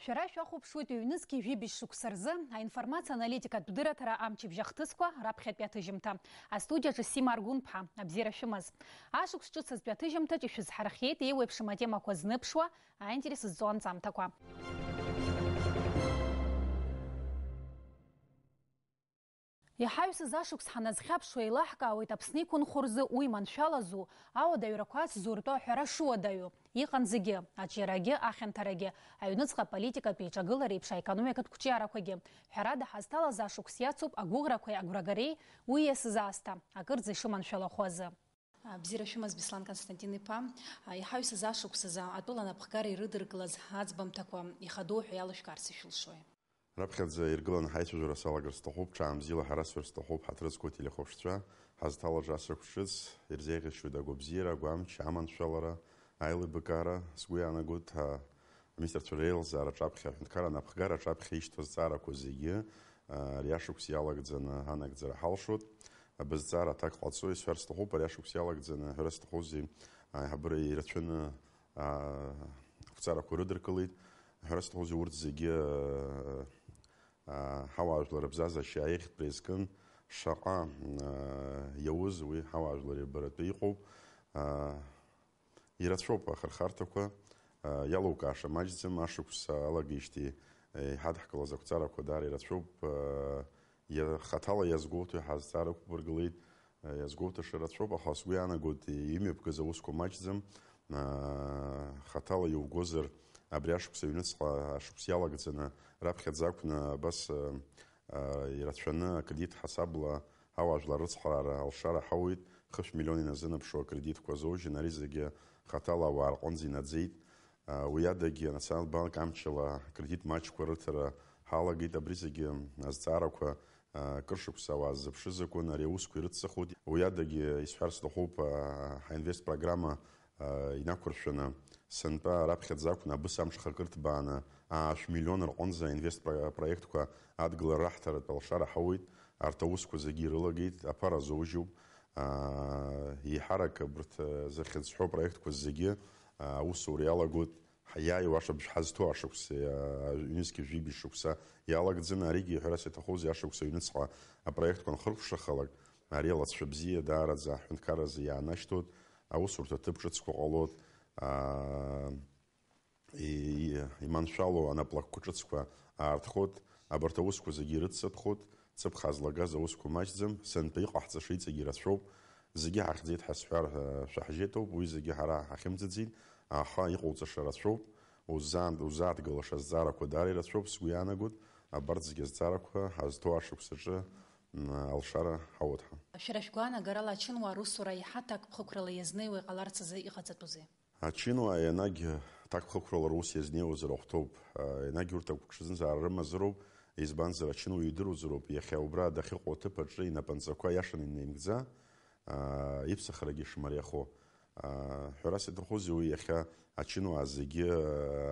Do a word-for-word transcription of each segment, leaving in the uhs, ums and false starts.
Шәара шәахәаԥшуеит ҩнызқьи жәибжь шықәса рзы аинформациа-аналитикатә дырраҭара амчыбжь ахҭысқәа раԥхьатәи аҭыжьымҭа. Астудиаҿы Сима Аргәынԥҳа, абзиара шәымаз. Ашықәс ҿыцызтәи аҭыжьымҭаҿ ишәызҳархиеит еиуеиԥшым атемақәа зныԥшуа, аинтерес зҵоу анҵамҭақәа. Иҳаҩсыз ашықәс ҳаназхьаԥшуа, еилаҳкаауеит Аԥсны иқәынхо рзы уи маншәалазу, ауадаҩрақәа ацзу ртәы аҳәара шуадаҩу. Иҟан зегьы, аҿиарагьы, ахьанҭарагьы, аҩныҵҟа аполитикатә еиҿагылара еиԥш аекономикатә қәҿиарақәагьы. Ҳәарада, ҳазҭалаз ашықәс иацуп агәыӷрақәеи агәрагареи уи ииасыз аасҭа, акырӡа ишыманшәалахо азы. Бзиара шәымаз, Беслан Константин-иԥа. Иҳаҩсыз ашықәс азы атәыла анапхгара ирыдыркылаз аӡбамҭақәа ихадоу ҳәа иалышәкаарц ишәылшои? Раԥхьаӡа иргыланы ҳаицәажәара салагар сҭахуп, ҽаанбзиала ҳарасҳәар сҭахуп, ҳаҭыр зқәу ателехәаԥшцәа, ҳазҭалаз ашықәс ҿыц ирзеиӷьасшьоит агәабзиара, агәамч, аманшәалара, аилибакаара. Сгәы иаанагоит, ҳа, аминистрцәа реилазаара аҿаԥхьа, аҳәынҭқарра анапхгара аҿаԥхьа ишьҭоу азҵаарақәа зегьы, а, ари ашықәс иалагӡаны анагӡара ҳалшоит. Абызҵаара аҭак ҟаҵо, исҳәар сҭахуп, ари ашықәс иалагӡаны, ҳәара сҭахузеи, аиҳабыра ирацәаны, аа, ақәҵарақәа рыдыркылеит. Ҳәара сҭахузеи, урҭ зегьы, аа, ҳауаажәлар рыбзазашьа аиӷьтәра иазкын, шаҟа, аа, иауз уи ҳауаажәлар ирбаратәы иҟоуп. Аа, ирацәоуп ахырхарҭақәа, аа, иалукааша маҷӡам, ашықәс алагеижьҭеи, еиҳадҳкылаз ақәҵарақәа даара ирацәоуп, аа, Иа-, хаҭала иазгәоуҭо иҳазҵаара ықәбыргылеит, иазгәоуҭаша рацәоуп, аха сгәы иаанагоит, имҩаԥгаз аусқәа маҷӡам, аа, хаҭала иугозар, абри ашықәс аҩныҵҟа ашықәс иалагӡаны, раԥхьаӡа акәны абас, аа, ирацәаны акредит ҳасабла ҳауаажәлар рыцхраара алшара ҳауеит, хышә миллион иназынаԥшуа акредитқәа азоужьын, ари зегьы хаҭала ауаа рҟынӡа инаӡеит. Уи адагьы Анационалтә банк амчала акредит маҷқәа рыҭара ҳалагеит. Абри зегьы азҵаарақәа, а, кыр шықәса ауаа ззыԥшыз акәын, ари аусқәа ирыццахоит. Уи адагьы исҳәар сҭахуп, а, ҳаинвестпрограмма, а, инақәыршәаны, сынтәа раԥхьаӡа акәны абыс амҽхак ырҭбааны, аашә миллион рҟынӡа аинвестпроектқәа адгылара раҳҭаратә алшара ҳауеит. Арҭ аусқәа зегьы ирылагеит, аԥара азоужьуп. А, еиҳарак абарҭ, а, зыхьӡ зҳәо апроектқәа зегьы, а, аусура иалагоит. Ҳиааиуа ашықәс, ҳазҭоу ашықәс, а, ҩнызқьи жәибжь шықәса иалагӡаны, аригьы, ҳәарас иаҭахузеи, ашықәс аҩныҵҟа апроектқәа анхыркәшахалак, ари алҵшәа бзиа даараӡа аҳәынҭқарразы иаанашьҭуеит, аусурҭа ҭыԥ ҿыцқәа ҟалоит, а, и-, и-, иманшәало анаплакқәа ҿыцқәа аартхоит, абарҭ аусқәа зегьы ирыццатәхоит, ҵыԥх аазлагаз аусқәа маҷӡам, сынтәа иҟаҳҵаша иҵегьы ирацәоуп, зегьы ҳахьӡеит ҳәа сҳәар, ы, шәаҳжьеит ауп, уи зегьы ҳара ҳахьымӡаӡеит, аха иҟауҵаша рацәоуп, узаан-, узааҭгылаша азҵаарақәа даара ирацәоуп, сгәы иаанагоит, абарҭ зегьы азҵаарақәа ҳазҭоу ашықәсаҿы, м, алшара ҳауеит ҳәа. Шәара шәгәаанагарала ачынуаа русура еиҳа ҭакԥхықәрала иазнеиуа иҟаларц азы иҟаҵатәузеи? Ачынуаа ианагь ҭакԥхықәрала рус иазнеиуазар ахәҭоуп. Ианагь урҭ агәыҽанызаара рымазароуп, избанзар, ачынуаҩ идыруазароуп, иахьа убра дахьыҟоу аҭыԥ аҿы инапынҵақәа иашаны инеимгӡа, иԥсахрагьы шмариахо. Ҳәарас иаҭахузеи, уи иахьа ачынуаа зегьы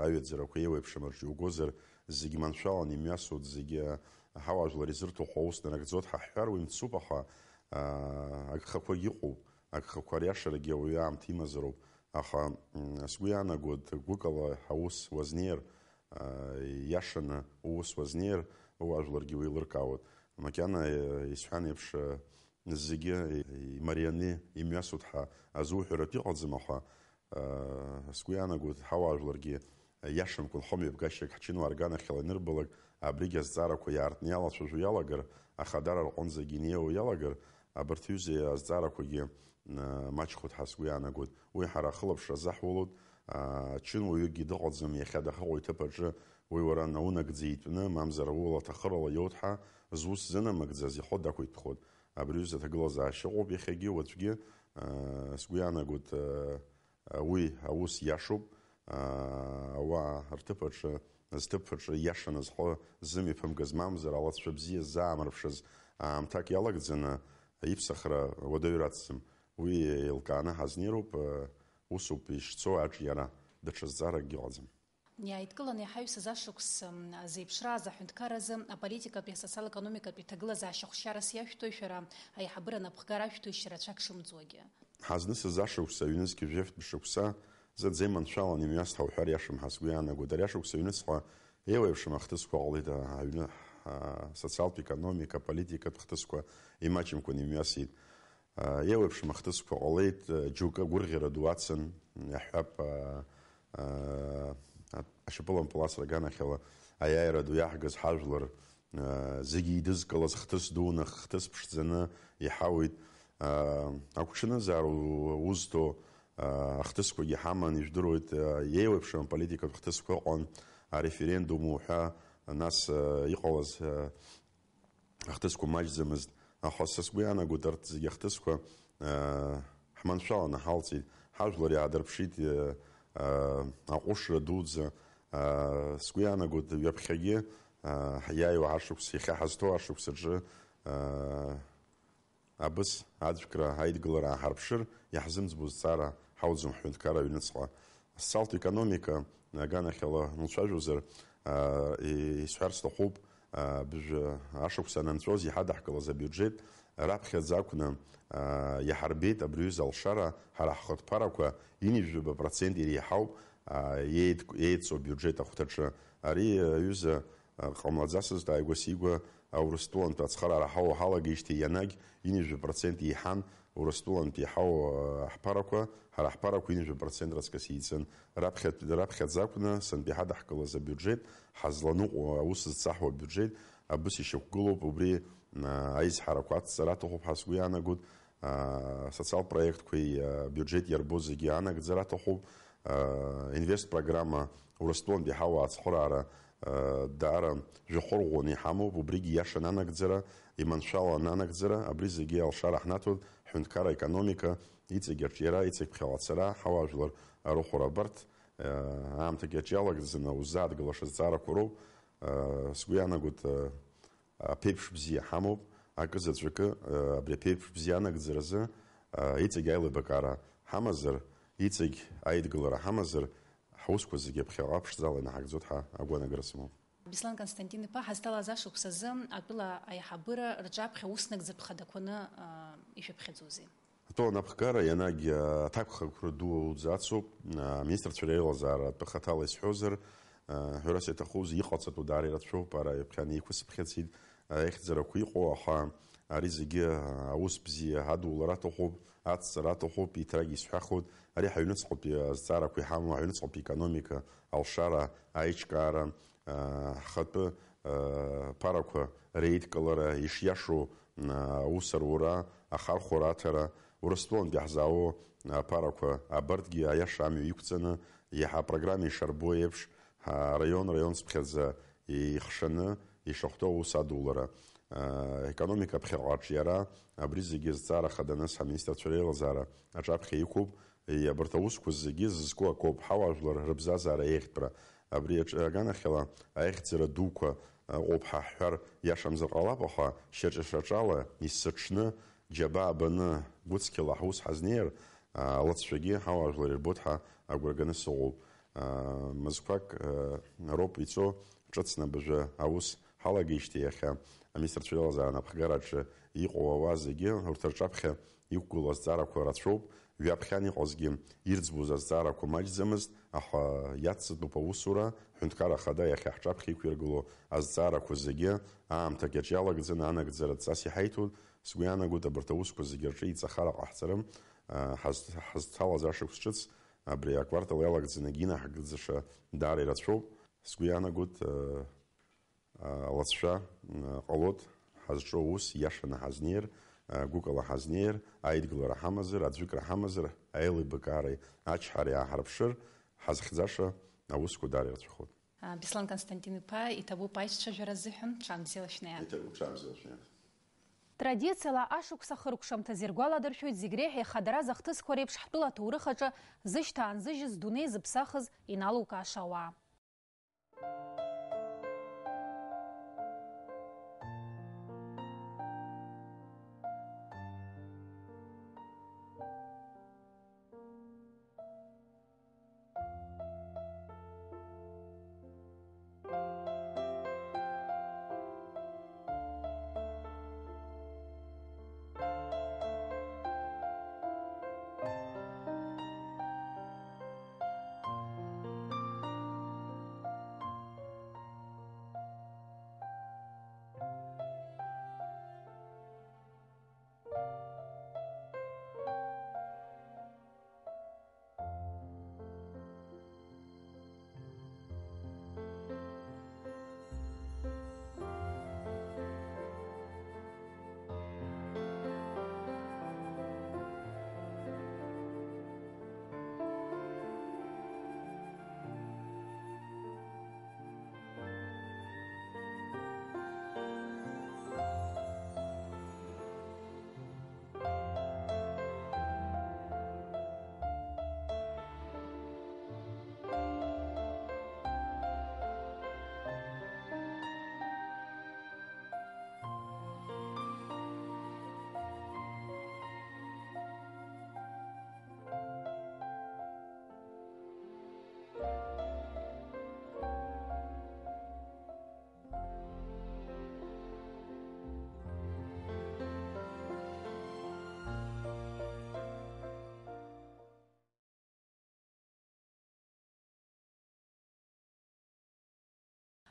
аҩаӡарақәа еиуеиԥшым рҿы иугозар, зегь маншәалан имҩасуеит, зегьы ҳауаажәлар изырҭаху аус нарыгӡоит ҳәа ҳҳәар, уи мцуп, аха агхақәагь ыҟоуп. Агхақәа ариашарагьы ауаҩы аамҭа имазароуп, аха, м, сгәы иаанагоит, гәыкала аус уазнеир, а, иашаны уус уазнеир, ууаажәларгьы уеилыркаауеит. Макьана, э, исҳәан еиԥш, э, зегьы, э, имарианы имҩасуеит ҳәа азуҳәаратә иҟаӡам, аха, э, сгәы иаанагоит, ҳауаажәларгьы иашамкәан хымҩаԥгашьак ҳчынуаа рганахьала инырбалак, абригь азҵаарақәа иаартны иалацәажәо иалагар, ахадара рҟынӡагьы инеиуа иалагар, абарҭ ҩыза азҵаарақәагьы, ы, маҷхоит ҳәа сгәы иаанагоит. Уи ҳара ахылаԥшра азаҳуалоит, а, ачынуаҩыкгьы дыҟаӡам иахьа дахьыҟоу иҭыԥ аҿы, уи уара наунагӡа итәны, мамзар ула ҭахырала иоуҭҳа, зус зынамыгӡаз ихәы дақәиҭхоит. Абри ҩыза аҭагылазаашьа ыҟоуп иахьагьы, уаҵәгьы, ы, сгәы иаанагоит, ы, Уи аус иашоуп, ауаа рҭыԥ аҿы, зҭыԥ аҿы иашаны зхы зымҩаԥымгаз, мамзар алҵшәа бзиа ззаамырԥшыз аамҭак иалагӡаны иԥсахра уадаҩрацым. Уи еилкааны ҳазнеироуп, усоуп ишцо аҿиара, даҽа зҵааракгьы ыҟаӡам. Иааидкыланы иҳаҩсыз ашықәс, м, зеиԥшрааз аҳәынҭқарразы аполитикатәи асоциал-економикатәи ҭагылазаашьа хәшьарас иашәҭои шәара аиҳабыра напхгара ашәҭоишь рацәак шымҵуагьы? Ҳазнысыз ашықәс, аҩнызқьи жәафтәи шықәса, зынӡа иманшәалан имҩасит ҳәа уҳәар иашам ҳәа сгәы иаанагоит. Ари ашықәс аҩныҵҟа Еиуеиԥшым ахҭысқәа ҟалеит, а, аҩны, а, социалтә, економика, политикатә хҭысқәа имаҷымкәан имҩасит. А, еиуеиԥшым ахҭысқәа ҟалеит, а, џьоукы агәырӷьара ду ацын, иаҳҳәап, а, а, ашьапылампыласра аганахьала аиааира ду иаҳгаз ҳажәлар, а, зегьы еидызкылаз хҭыс дуны, хҭыс ԥшӡаны иҳауит. А, агәҽанызаара у-, узҭо, а, ахҭысқәагьы ҳаман, ижәдыруеит, а, еиуеиԥшым аполитикатә хҭысқәа ыҟан, ареферендум уҳәа, нас, а, иҟалаз, а, ахҭысқәа маҷӡамызт, аха са сгәы иаанагоит, арҭ зегьы ахҭысқәа, аа, ҳманшәаланы ҳалҵит, ҳажәлар иаадырԥшит, аа, аҟәышра дуӡӡа, аа, сгәы иаанагоит, ҩаԥхьагьы, аа, иааиуа ашықәс, иахьа ҳазҭоу ашықәс аҿы, аа, абыс аӡәкра, аидгылара ааҳарԥшыр, иаҳзымӡбо зҵаара ҳауӡом ҳҳәынҭқарра аҩныҵҟа. Асоциалтә економика аганахьала ануцәажәозар, аа, и-, исҳәар сҭахуп, аа, быжә ашықәс анынҵәоз иҳадаҳкылаз абиуџьет раԥхьаӡа акәны, аа, иаҳарбеит абри аҩыза алшара, ҳара ҳхатәԥарақәа ҩынҩажәаба процент иреиҳауп, аа, еид-, еидҵоу абиуџьет ахәҭаҿы. Ари аҩыза, аа, ҟамлаӡацызт, ааигәа-сигәа Урыстәылантә ацхыраара ҳауа ҳалагеижьҭеи ианагь ҩынҩажәа процент еиҳан Урыстәылантә иҳау, а, ҳԥарақәа, ҳара ҳԥарақәа ҩынҩажәа процент раҵкыс еицын. Раԥхьа-, раԥхьаӡа акәны, сынтәа иҳадаҳкылаз абиуџьет, ҳазланыҟәо аус зцаҳуа абиуџьет, абыс ишьақәгылоуп, убри, а, аизҳарақәа ацҵара аҭахуп ҳәа сгәы иаанагоит, а, асоциалтә проектқәеи, а, абиуџьет иарбоу зегьы анагӡара аҭахуп, а, инвест программа, Урыстәылантә иҳауа ацхыраара, а, даара жәахәырӷәӷәаны иҳамоуп, убригьы иашан анагӡара, иманшәалан анагӡара, абри зегьы алшара ҳнаҭоит, ҳҳәынҭқарра, аекономика, иҵегь аҿиара, иҵегь ԥхьаҟа ацара, ҳауаажәлар арыхәара абарҭ, а, аамҭагь аҿы иалагӡаны уззааҭгылаша зҵаарақәа роуп, а, сгәы иаанагоит, а, аԥеиԥш бзиа ҳамоуп, акы заҵәыкы, а, абри аԥеиԥш бзиа анагӡаразы, а, иҵегь аилибакаара ҳамазар, иҵегь аидгылара ҳамазар, ҳусқәа зегьы ԥхьаҟа ԥшӡала инаҳагӡоит ҳәа агәаанагара сымоуп. Беслан Константин-иԥа, ҳазҭалаз ашықәс азы атәыла аиҳабыра рҿаԥхьа аус нагӡатә хадақәаны, а, ишәыԥхьаӡозеи? Атәыла анапхгара ианагь, а, аҭакԥхықәра ду ауӡа ацуп. А, аминистрцәа реилазаара атәы хаҭала исҳәозар, а, ҳәарас иаҭахузеи, иҟаҵатәу даара ирацәоуп, ара ҩаԥхьа анеиқәсыԥхьаӡеит, а, аихьӡарақәа иҟоу, аха ари зегьы, а, аус бзиа адулара аҭахуп, ацҵара аҭахуп, еиҭарак исҳәахуеит. Ари ҳаҩныҵҟатәи азҵаарақәа иҳамоу, аҩныҵҟатәи економика, алшара, аиҿкаара, аа, ҳхатәы, аа, ԥарақәа реидкылара, ишиашоу, аа, аус арура, ахархәара аҭара, Урыстәылантәи иаҳзаауоу аԥарақәа абарҭгьы аиаша амҩа иқәҵаны, иаҳа апрограмма ишарбо еиԥш, ҳа-, раион-раион цыԥхьаӡа ихшаны ишахәҭоу аус адулара, аа, економика ԥхьаҟа аҿиара, абри зегьы зҵаара хаданы ҳминистрцәа реилазаара аҿаԥхьа иқәуп. Абарҭ аусқәа зегьы зызку акоуп, ҳауаажәлар рыбзазара еиӷьтәра. Абри аҿ-, аганахьала аихьӡара дуқәа ыҟоуп ҳәа ҳҳәар иашамзар ҟалап, аха шьаҿа-шьаҿала, есыҽны, џьабаа баны, гәыцқьала ҳус ҳазнеир, алыҵшәагьы ҳауаажәлар ирбоит ҳәа агәра ганы сыҟоуп. Мызқәак роуп ицо, ҿыцны абыржәы аус ҳалагеижьҭеи иахьа аминистрцәа реилазаара анапхгараҿы иҟоу ауаа зегьы урҭ рҿаԥхьа иқәгылоу азҵаарақәа рацәоуп, ҩаԥхьан иҟазгьы ирӡбоз азҵаарақәа маҷӡамызт, аха иацҵатәуп аусура, ҳҳәынҭқарра ахада иахьа ҳҿаԥхьа иқәиргылоу азҵаарақәа зегьы аамҭак иаҿ иалагӡаны анагӡара адҵас иҳаиҭоит. Сгәы иаанагоит, абарҭ аусқәа зегьы рҿы еиҵахара ҟаҳҵарым, а, ҳаз-, ҳазҭалаз ашықәс ҿыц абри аквартал иалагӡанагьы инаҳгӡаша даара ирацәоуп. Сгәы иаанагоит, а, алацәа, м, ҟалоит, ҳазҿу аус иашаны ҳазнеир, а, гәыкала ҳазнеир, аидгылара ҳамазар, аӡәыкра ҳамазар, аилибакаареи ачҳареи ааҳарԥшыр, ҳазхьӡаша аусқәа даара ирацәахоит. А, Беслан Константин-иԥа, иҭабуп аицәажәара азыҳәан, ҽаанбзиала шәнаиааит. Иҭабуп, ҽаанбзиала шәнаиааит. Традициала ашықәс ахыркәшамҭазы иргәаладыршәоит зегь реиҳа ихадараз ахҭысқәа реиԥш ҳтәыла аҭоурых аҿы зышьҭаанзыжьыз, дунеи зыԥсахыз, иналукааша ауаа.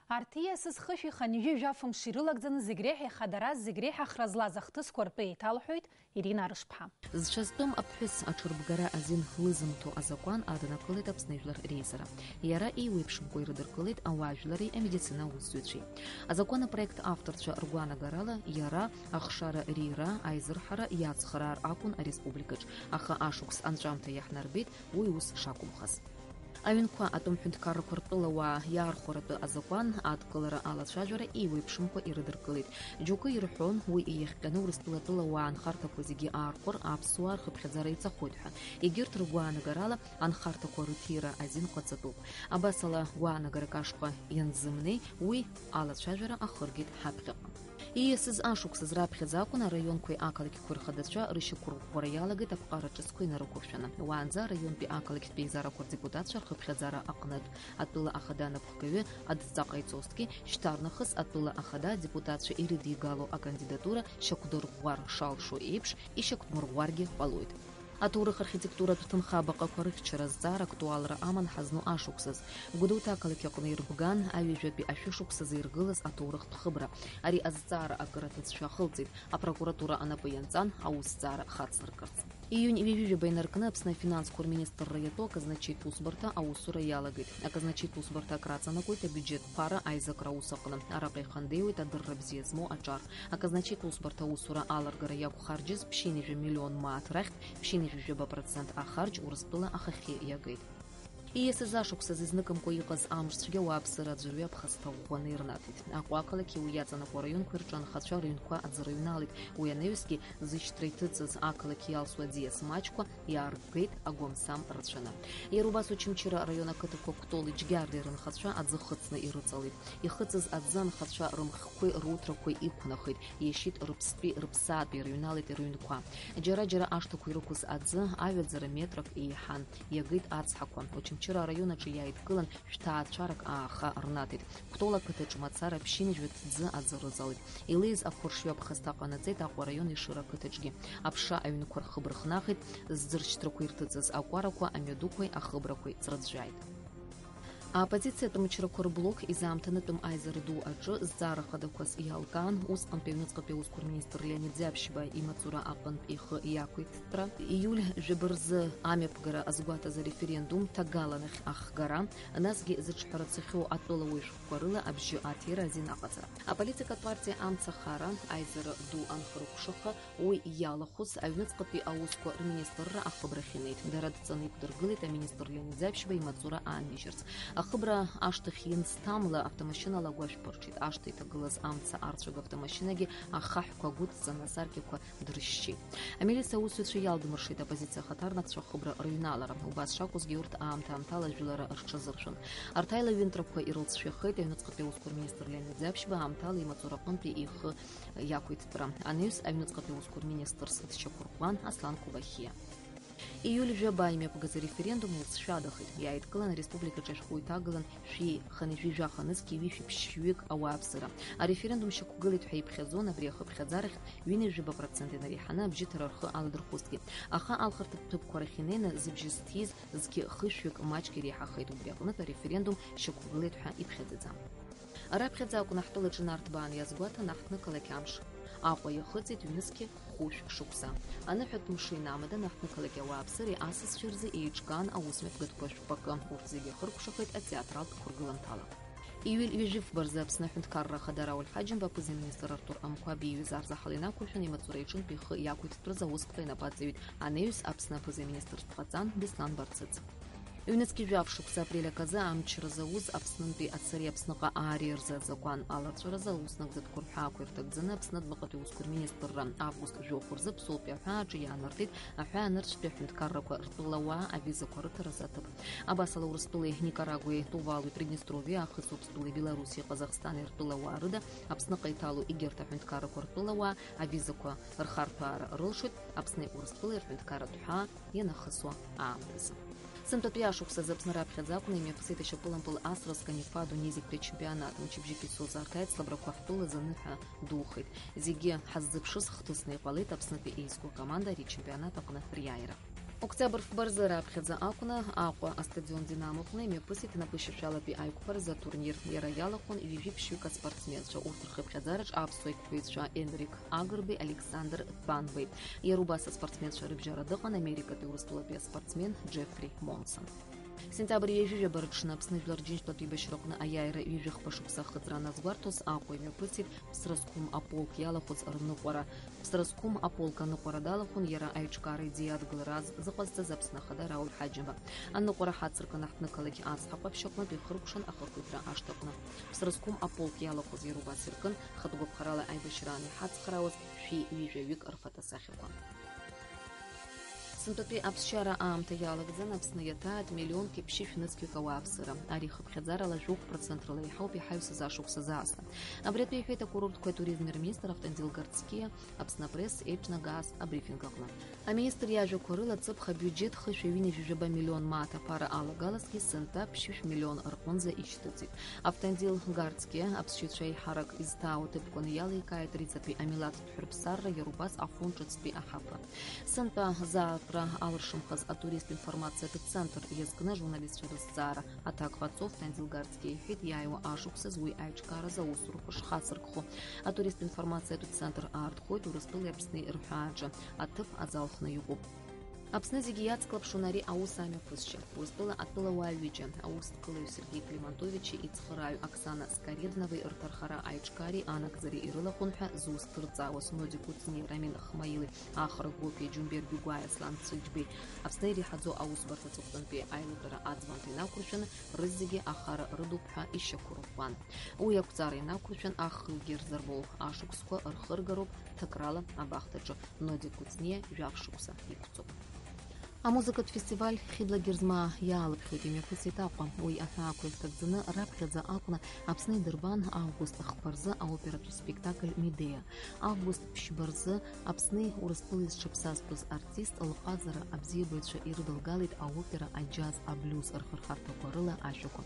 Арҭ ииасыз хышәи хынҩажәи жәафымш ирылагӡаны зегь реиҳа ихадараз, зегь реиҳа ахра злаз ахҭысқәа ртәы еиҭалҳәоит Ирина Арышԥҳа. Зцәа зтәым аԥҳәыс аҽырбгара азин лызымҭо азакәан аднакылеит Аԥсны Жәлар реизара. Иара еиуеиԥшымкәа ирыдыркылеит ауаажәлари амедицина аусзуҩцәеи. Азакәан апроект авторцәа ргәаанагарала, иара ахшара рира аизырҳара иацхраар акәын ареспубликаҿ, аха ашықәс анҵәамҭа иаҳнарбеит уи ус шакәымхаз. Аҩнқәа атәым ҳәынҭқаррақәа ртәылауаа иаархәаратәы азакәан адкылара алацәажәара еиуеиԥшымкәа ирыдыркылеит. Џьоукы ирҳәон, уи иахҟьаны Урыстәыла атәылауаа анхарҭақәа зегьы аархәар, аԥсуаа рхыԥхьаӡара иҵахоит ҳәа. Егьырҭ ргәаанагарала, анхарҭақәа рыҭира азин ҟаҵатәуп. Абасала, гәаанагарак ашҟа ианзымнеи, уи алацәажәара ахыргеит ҳаԥхьаҟа. Ииасыз ашықәсаз раԥхьаӡа акәын араионқәеи ақалақьқәеи рхадацәа рышьақәырӷәӷәара иалагеит аԥҟара ҿыцқәа инарықәыршәаны. Уаанӡа араионтәи ақалақьтә еизарақәа рдепутатцәа рхыԥхьаӡара аҟнытә, атәыла ахада анапхгаҩы адҵа ҟаиҵозҭгьы, шьҭарнахыс атәыла ахада адепутатцәа ирыдигало акандидатура шьақәдырӷәӷәар шалшо еиԥш, ишьақәдмырӷәӷәаргьы ҟалоит. Аҭоурых архитектуратә ҭынха баҟақәа рыхьчара азҵаара актуалра аман ҳазну ашықәсаз. Гәдоуҭа ақалақь аҟны ирбган аҩажәатәи ашәышықәсазы иргылаз аҭоурыхтә хыбра. Ари азҵаара акыр аҭыӡшәа ахылҵит. Апрокуратура анапы ианҵан аусҭҵаара хацнаркырц. Июнь ҩажәижәаба инаркны Аԥсны афинансқәа рминистрра иатәу аказначеитә усбарҭа аусура иалагеит. Аказначеитә усбарҭа акраҵанакуеит абиуџьет ԥара аизакра аус аҟны. Араҟа ихандеиуеит адырра бзиа змоу аҿар. Аказначеитә усбарҭа аусура аларгара иақәхарџьыз ԥшьынҩажәа миллион мааҭ рахьтә ԥшьынҩажәижәаба процент ахарџь Урыстәыла ахахьы иагеит. Ииасыз ашықәсазы изныкымкәа иҟаз амш цәгьа ауааԥсыра аӡәырҩы аԥхасҭа ӷәӷәаны ирнаҭеит. Аҟәа ақалақьи уи иаҵанакуа араионқәеи рҿы анхацәа рыҩнқәа аӡы рыҩналеит. Уи анаҩсгьы зышьҭра иҭыҵыз ақалақь иалсуа аӡиас маҷқәа иааргеит агәамсам рацәаны. Иара убас Очамчыра араион ақыҭақәа Кәтоли Џьгьардаи рынхацәа аӡы хыҵны ирыҵалеит. Ихыҵыз аӡы анхацәа рымхқәеи руҭрақәеи иқәнахит, иашьит рыԥстәи рыԥсаатәи ирыҩналеит рыҩнқәа. Џьара-џьара ашҭақәа ирықәыз аӡы аҩаӡара метрак еиҳан, иагеит ацҳақәа. Очамчыра араион аҿы иааидкылан шәҭаацәарак ааха рнаҭеит. Кәтол ақыҭаҿ мацара ԥшьынҩажәа ҭӡы аӡы рыҵалеит. Илеиз ақәыршҩы аԥхасҭа ҟанаҵеит Аҟәа араион Ешыра ақыҭаҿгьы. Аԥша аҩнқәа рхыбырхнахит, зӡыршьҭрақәа ирҭыҵыз акәарақәа, амҩадуқәеи ахыбрақәеи ҵрыҵәҵәааит. Аоппозициатә мчрақәа рблок изаамҭанытәым аизара ду аҿы зҵаара хадақәас иалкаан усҟантәи аҩныҵҟатәи аусқәа рминистр Леонид Ӡаԥшьба имаҵура аҟынтә ихы иақәиҭтәра, ииуль жәаба рзы амҩаԥгара азгәаҭаз ареферендум ҭагаланахь ахгара, насгьы зыҿҳәара цахьоу атәылауаҩ шәҟәқәа рыла абжьы аҭира азин аҟаҵара. Аполитикатә партиа Амца ахара аизара ду анхарықәшаха, уи иалахәыз аҩныҵҟатәи аусқәа рминистрра ахыбрахь инеит. Дара дҵаны иқәдыргылеит аминистр Леонид Ӡаԥшьба имаҵура аанижьырц. Ахыбра ашҭахь ианҭамла, автомашьынала агәашә ԥырҽит. Ашҭа иҭагылаз амца арцәага автомашьынагьы ахаҳәқәа гәыдҵан, асаркьақәа дыршьшьит. Амилициа аусзуҩцәа иалдмыршеит аоппозициа ахаҭарнакцәа ахыбра рыҩналара. Убас шакәызгьы, урҭ аамҭа-аамҭала ажәылара рҽазыршәон. Арҭ аилаҩынтрақәа ирылҵшәахеит аҩныҵҟатәи аусқәа рминистр Леонид Ӡаԥшьба аамҭала имаҵура аҟынтәи ихы иақәиҭтәра. Анаҩс аҩныҵҟатәи аусқәа рминистрс дшьақәырӷәӷәан Аслан Кубахиа. Ииуль жәаба имҩаԥгаз ареферендум лҵшәадахеит. Иааидкылан ареспубликаҿы ашәҟәы иҭагалан шәи хынҩажәи жәаха нызқьи ҩышәи ԥшьҩык ауааԥсыра. Ареферендум шьақәгылеит ҳәа иԥхьаӡон, абри ахыԥхьаӡарахь ҩынҩажәаба процент инареиҳаны абжьыҭара рхы аладырхәызҭгьы. Аха алхырҭатә ҭыԥқәа рахь инеины зыбжьы зҭиз зқьы хышәҩык маҷк иреиҳахеит, убри аҟнытә ареферендум шьақәгылеит ҳәа иԥхьаӡаӡам. Раԥхьаӡа акәын ҳтәылаҿы нарҭбаан иазгәаҭан аҳҭнықалақь амш. Аҟәа иахыҵит ҩнызқьы хәышә шықәса. Аныҳәатә мшы инамаданы аҳҭнықалақь ауааԥсыреи асасцәеи рзы еиҿкаан аусмҩаԥгатәқәа шәҟәы акы. Урҭ зегьы ахыркәшахеит атеатралтә қәыргыланҭала. Иҩыль ҩажәи фба рзы Аԥсны аҳәынҭқарра ахада Рауль Ҳаџьымба аԥыза-министр Артур Амқәаб ииҩыз арзаҳал инақәыршәаны имаҵура иҿынтә ихы иақәиҭтәраз аусԥҟа инапы аҵаҩит. Анаҩс Аԥсны аԥыза-министрс дҟаҵан Беслан Барцыц. Ҩнызқьи жәаф шықәса апрель аказы амчра зауз Аԥснынтәи ацареи Аԥсныҟа аареи рзы азакәан аларҵәаразы аус нагӡатәқәа рҳәаақәа ирҭагӡаны Аԥсны адәныҟатәи аусқәа рминистрра август жәохә рзы Ԥсоупи аҳәааҿы иаанартит аҳәаанырцәтәи аҳәынҭқаррақәа ртәылауаа авизақәа рыҭаразы аҭыԥ. Абасала Урыстәылеи Никарагәеи, Тувалуи Приднестровиа, Ахыс Уаԥстәылеи Белоруссиеи Ҟазахстани ртәылауаа рыда Аԥсныҟа иҭало егьырҭ аҳәынҭқаррақәа ртәылауаа авизақәа рхарҭәаара рылшоит Аԥсни Урыстәылеи рҳәынҭқарратә ҳәаа ианахысуа аамҭазы. Сынтәатәи ашықәсазы Аԥсны раԥхьаӡа акәны имҩаԥысит ашьапылампыл асра зканифа адунеи зегьтәи ачемпионат. Мчыбжьык исоуз арҭ аицлабрақәа ҳтәылазы аныҳәа духеит. Зегьы ҳаззыԥшыз хҭысны иҟалеит Аԥснытәи еизго акоманда ари ачемпионат аҟны риааира. Октиабр фба рзы раԥхьаӡа акәны Аҟәа астадион Динамо аҟны имҩаԥысит напышьашәалатәи аиқәԥаразы атурнир. Иара иалахәын ҩажәи ԥшьҩык аспортсменцәа. Урҭ рхыԥхьаӡараҿ аԥсуа еиқәԥаҩцәа Енрик Агрбеи Александр Тәанбеи. Иара убас аспортсменцәа рыбжьара дыҟан Америкатәи Урыстәылатәи аспортсмен Џефри Монсон. Сентиабр ҩажәи жәаба рыҽны Аԥсны Жәлар Џьынџьтәылатәи еибашьраҟны аиааира ҩажәи хԥа шықәса ахыҵра аназгәарҭоз, Аҟәа имҩаԥысит Ԥсра зқәым аполк иалахәыз рныҟәара. Ԥсра зқәым аполк аныҟәара далахәын иара аиҿкаара идеиа адгылара аз-, зыҟазҵаз Аԥсны Ахада Рауль Ҳаџьымба. Аныҟәара ҳацыркын аҳҭнықалақь ацҳа ҟаԥшь аҟнытә ихыркәшан ахақәиҭра ашҭаҟны. Ԥсра зқәым аполк иалахәыз иара убас иркын, хатә гәаԥхарала аибашьраан иҳацхраауаз шәи ҩажәаҩык рфатасахьақәа. Сынтәатәи аԥсшьара аамҭа иалагӡан Аԥсны иаҭааит миллионки ԥшьышә нызқьҩык ауааԥсыра. Ари хыԥхьаӡарала жәохә процентрала еиҳауп иҳаҩсыз ашықәсазы аасҭа. Абри атәы иҳәеит акурортқәеи атуризми рминистр Автандил Гарцкиа Аԥсны апресс еиҿнагаз абрифинг аҟны. Аминистр иажәақәа рыла, ҵыԥх абиуџьеҭ хышәи ҩынҩажәи жәаба миллион мааҭ аԥара алагалазгьы сынтәа ԥшьышә миллион рҟынӡа ишьҭыҵит. Автандил Гарцкиа аԥсшьаҩцәа еиҳарак изҭаау аҭыԥқәа иалеикааит Риҵатәи амилаҭтә ҳәырԥсарра, иара убас Афон ҿыцтәи аҳаԥы. Сынтәа заартра алыршанхаз атуристтә информациатә центр иазкны ажурналистцәа рызҵаара аҭак ҟаҵо Автандил Гарцкиа иҳәеит, иааиуа ашықәсаз уи аиҿкааразы аусурақәа шхацыркхо. Атуристтә информациатә центр аартхоит Урыстәылеи Аԥсни рҳәааҿы, аҭыԥ азалхны иҟоуп. Аԥсны зегьы иацклаԥшуан ари аус амҩаԥысшьа. Урыстәыла атәылауаа ҩыџьа, аусҭкылаҩ Сергеи Климантовичи ицхырааҩ Оксана Скоредновеи рҭархара аиҿкаареи анагӡареи ирылахәын ҳәа зусҭырҵаауаз Нодик Кәыҵниеи Рамин Хмаили, Ахра Гопиа, Џьумбер Гәигәааи Аслан Цыџьбеи, Аԥсны иреиҳаӡоу аусбарҭа аҵыхәтәантәи аилатәара аӡбамҭа инақәыршәаны, рызегьы ахара рыдуп ҳәа ишьақәырӷәӷәан. Уи ақәҵара инақәыршәан, ахҩыкгьы рзырбоу ашықәсқәа рхыргароуп, ҭакрала абахҭаҿы Нодик Кәыҵниа жәаф шықәса иқәҵоуп. Амузыкатә фестиваль Хьыбла Герзмаа иаалыԥхьоит, имҩаԥысит Аҟәа. Уи аҳәаақәа ирҭагӡаны раԥхьаӡа акәны Аԥсны идырбан август ахԥа рзы аоператә спектакль Медеа. Август ԥшьба рзы Аԥсни Урыстәылеи зҽаԥсазтәыз артист лҟазара абзиабаҩцәа ирыдылгалеит аопера, аџьаз, аблиуз рхырхарҭақәа рыла ашәақәа.